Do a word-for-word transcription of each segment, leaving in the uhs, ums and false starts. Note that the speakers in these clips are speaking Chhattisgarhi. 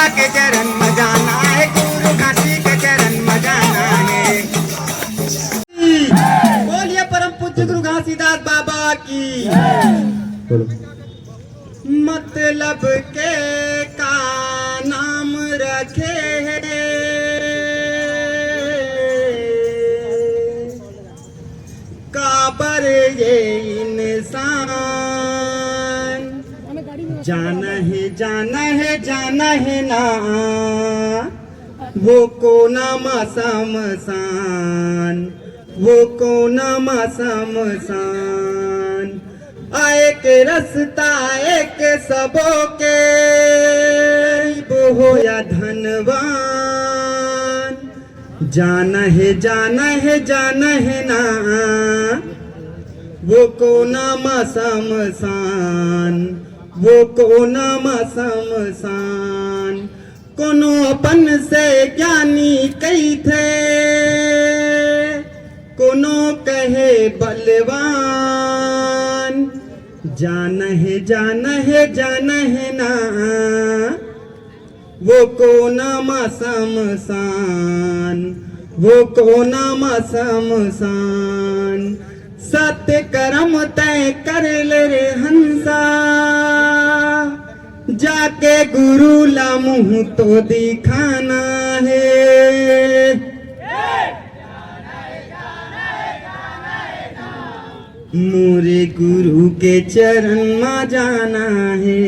के चरण म जाना हे, गुरु घासी के चरण म जाना हे। बोलिए परम पूज्य गुरु घासीदास बाबा की। बोलो। मतलब के का नाम रखे हे, काबर ये इंसान। जाना हे, जाना हे, जाना हे ना, वो कोना म समसान, वो कोना म समसान। आ एक रस्ता एक सबो के, वो होया धनवान। जाना हे, जाना हे, जाना हे ना, वो कोना म समसान, वो कोना म समसान। कोनो अपन से ज्ञानी कहिथे, कोनो कहे बलवान। जाना हे, जाना हे, जाना हे ना, वो कोना म समसान, वो कोना म समसान। सत्य करम तय कर ले रे हंसा, जाके गुरु ला मुंह तो दिखाना हे। मोरे गुरु के चरण म जाना हे,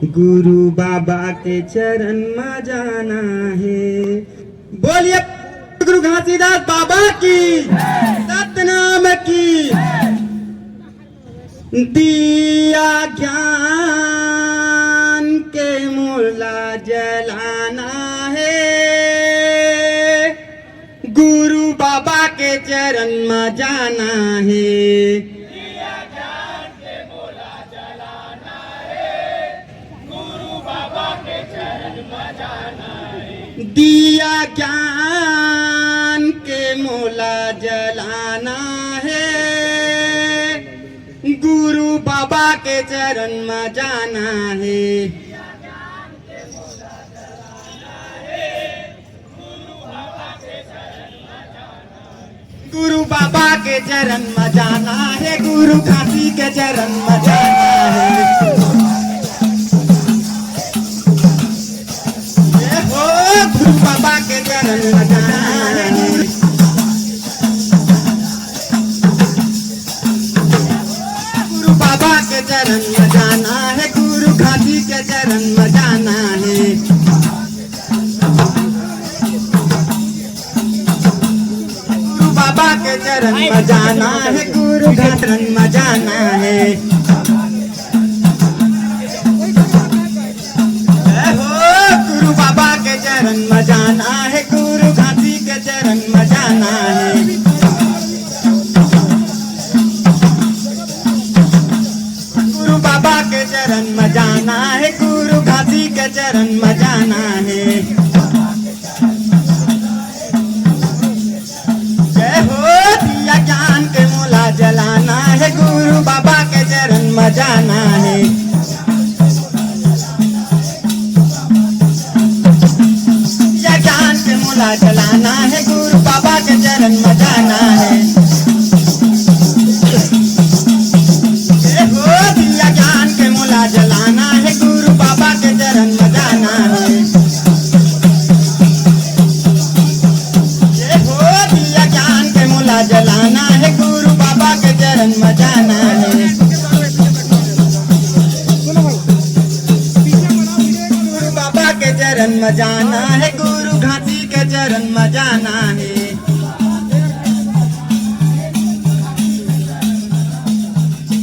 गुरु बाबा के चरण म जाना हे। बोलिए गुरु घासीदास बाबा की, सतनाम की। दिया ज्ञान के मोला जलाना हे, गुरु बाबा के चरण म जाना हे। दिया ज्ञान के मोला जलाना हे, गुरु बाबा के चरण म जाना हे। गुरु बाबा के चरण म जाना हे, गुरु घासी के चरण म जाना हे। ए हो, गुरु बाबा के चरण म जाना हे, गुरु गुरु बाबा के चरण म जाना हे, गुरु घासी के चरण म जाना हे। गुरु बाबा के चरण म जाना हे, गुरु घासी के चरण म जाना हे। ए हो, गुरु बाबा के चरण म जाना हे, गुरु घासी के चरण म जाना हे। गुरु बाबा के चरण म जाना हे, गुरु घासी के चरण म जाना हे। जय हो, दिया ज्ञान के मोला जलाना हे, गुरु बाबा के चरण म जाना हे। दिया ज्ञान के मोला जलाना हे, गुरु बाबा के चरण म जाना हे। जय हो, दिया ज्ञान के मोला जलाना हे, गुरु बाबा के चरण म जाना हे। ए हो, दिया ज्ञान के मोला जलाना हे, गुरु बाबा के चरण म जाना हे। गुरु बाबा के चरण म जाना हे, गुरु घासी के चरण म जाना हे।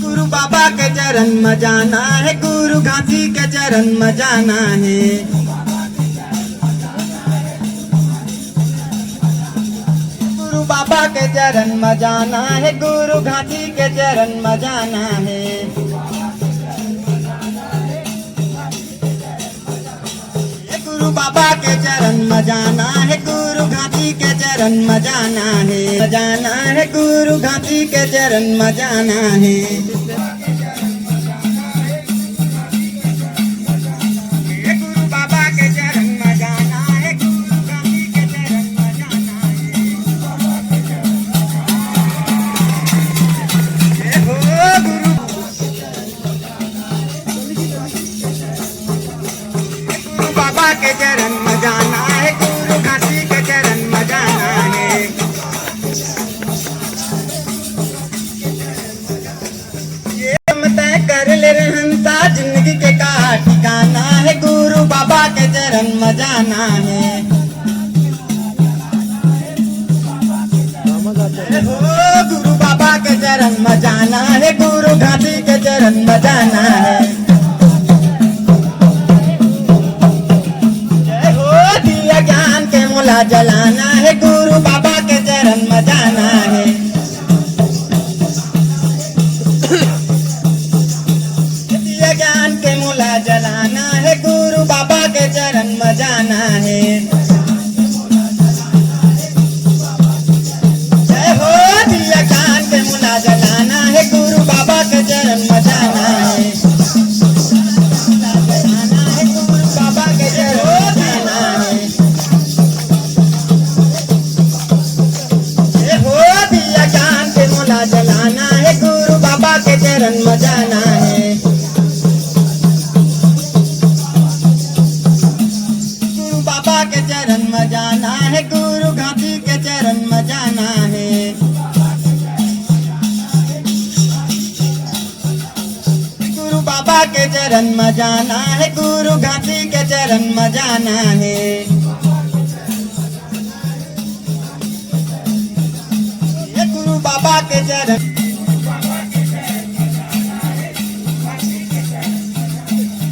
गुरु बाबा के चरण म जाना हे, गुरु घासी के चरण म जाना हे। गुरु बाबा के चरण म जाना हे, गुरु घासी के चरण म जाना हे। गुरु बाबा के चरण म जाना हे, गुरु घासी के चरण म जाना हे, जाना हे, गुरु घासी के चरण म जाना हे। गुरु बाबा के जाना हे। हो गुरु बाबा के चरण में जाना हे, गुरु घासी के चरण में जाना हे। जय हो दिया ज्ञान के मोला जलाना हे, गुरु बाबा के चरण में जाना हे। दिया ज्ञान के मोला जलाना हे, गुरु बाबा के चरण में जाना हे। जय हो दिया ज्ञान के मोला जलाना हे, गुरु बाबा के चरण में जाना हे। गुरु बाबा के चरण में जाना हे। ए हो दिया ज्ञान के मोला जलाना हे, गुरु बाबा के चरण में जाना हे। गुरु बाबा के चरण में जाना हे, गुरु घासी के चरण में जाना हे। गुरु बाबा के चरण में जाना हे, गुरु घासी के चरण में जाना हे। ये गुरु बाबा के चरण,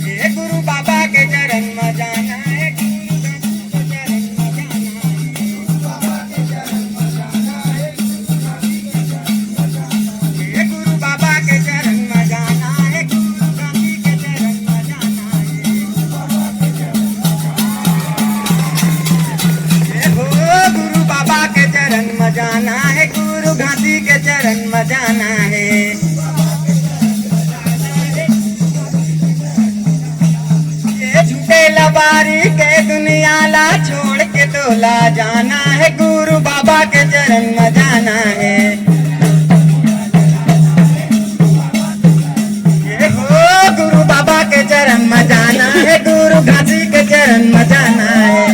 ये गुरु बाबा के चरण में जाना हे। ये गुरु बाबा के चरण में जाना हे, गुरु घासी के चरण में जाना हे। ये हो गुरु बाबा के चरण में जाना हे, गुरु घासी के चरण में जाना हे। ये झूठे लबारी के दुनिया ला छोड़ के तोला जाना हे, गुरु बाबा के चरण में जाना हे। ये हो गुरु बाबा के चरण में जाना हे, गुरु घासी के चरण में जाना हे।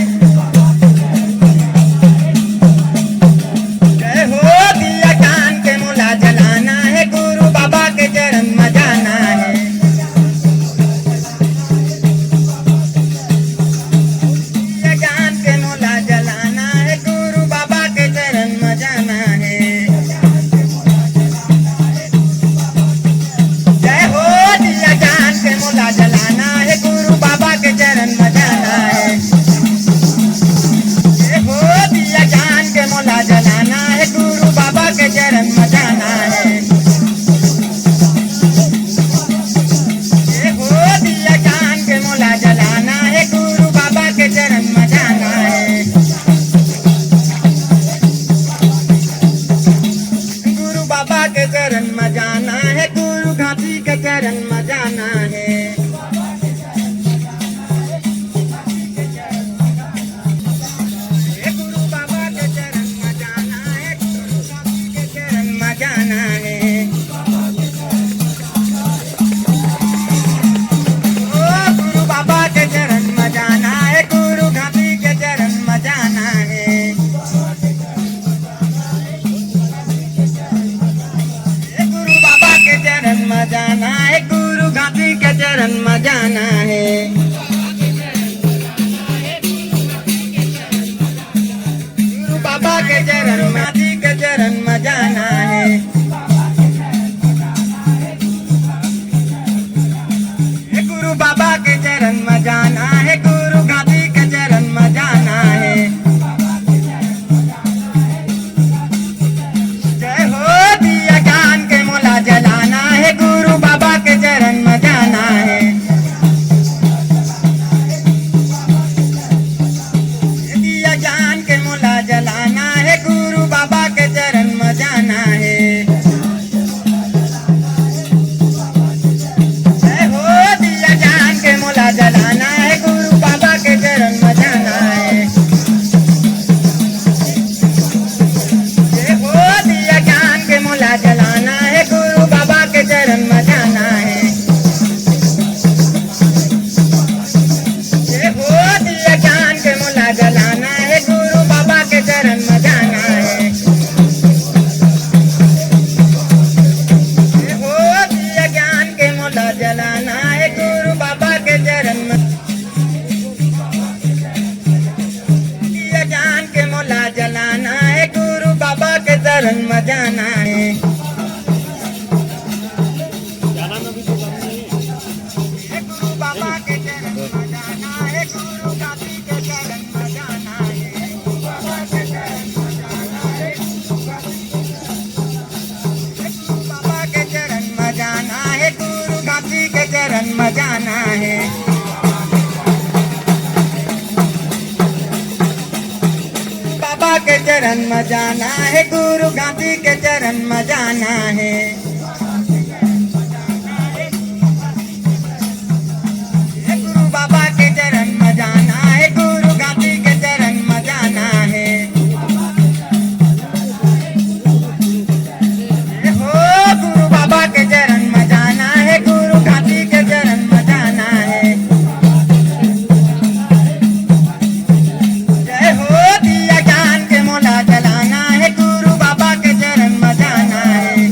जय हो दिया ज्ञान के मोला जलाना हे, गुरु बाबा के चरण में जाना हे। ये ज्ञान के मोला जलाना हे, गुरु बाबा के चरण में जाना हे। जय हो दिया ज्ञान के मोला जलाना हे, गुरु बाबा के चरण में जाना हे। जय हो दिया ज्ञान के मोला जलाना हे, गुरु बाबा के चरण में जाना हे। ये हो दिया ज्ञान के मोला जलाना हे, गुरु बाबा के चरण में जाना हे। गुरु बाबा के चरण में जाना हे, गुरु घासी के चरण में जाना हे। हे गुरु बाबा के चरण में जाना हे, गुरु घासी के चरण में जाना हे। ओ गुरु बाबा के चरण में जाना हे, गुरु घासी के चरण में जाना हे। हे गुरु बाबा के चरण में जाना हे, गुरु म जाना हे। गुरु बाबा के चरण म जाना हे, गुरु घाटी के चरण म जाना हे। गुरु बाबा के चरण म जाना हे, गुरु घाटी के चरण म जाना हे। बाबा के चरण म जाना हे, गुरु घाटी के चरण म जाना हे। गुरु बाबा के चरण म जाना हे, गुरु घाटी के चरण म जाना हे। हो गुरु बाबा के चरण म जाना हे, गुरु घाटी के चरण म जाना हे। जय हो दिया ज्ञान के मोला जलाना हे, गुरु बाबा के चरण म जाना हे।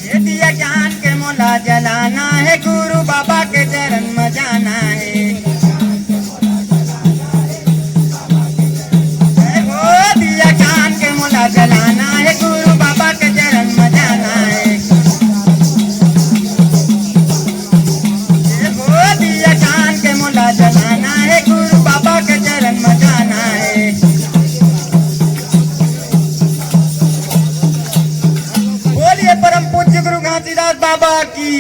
ये दिया ज्ञान के मोला जलाना हे, गुरु बाबा के चरण म जाना हे। जय हो दिया ज्ञान के मोला जलाना हे, गुरु बाबा के चरण म जाना हे। जय हो दिया ज्ञान के मोला जलाना हे, गुरु बाबा के चरण म जाना हे। बोलिए परम पूज्य गुरु घासीदास बाबा की।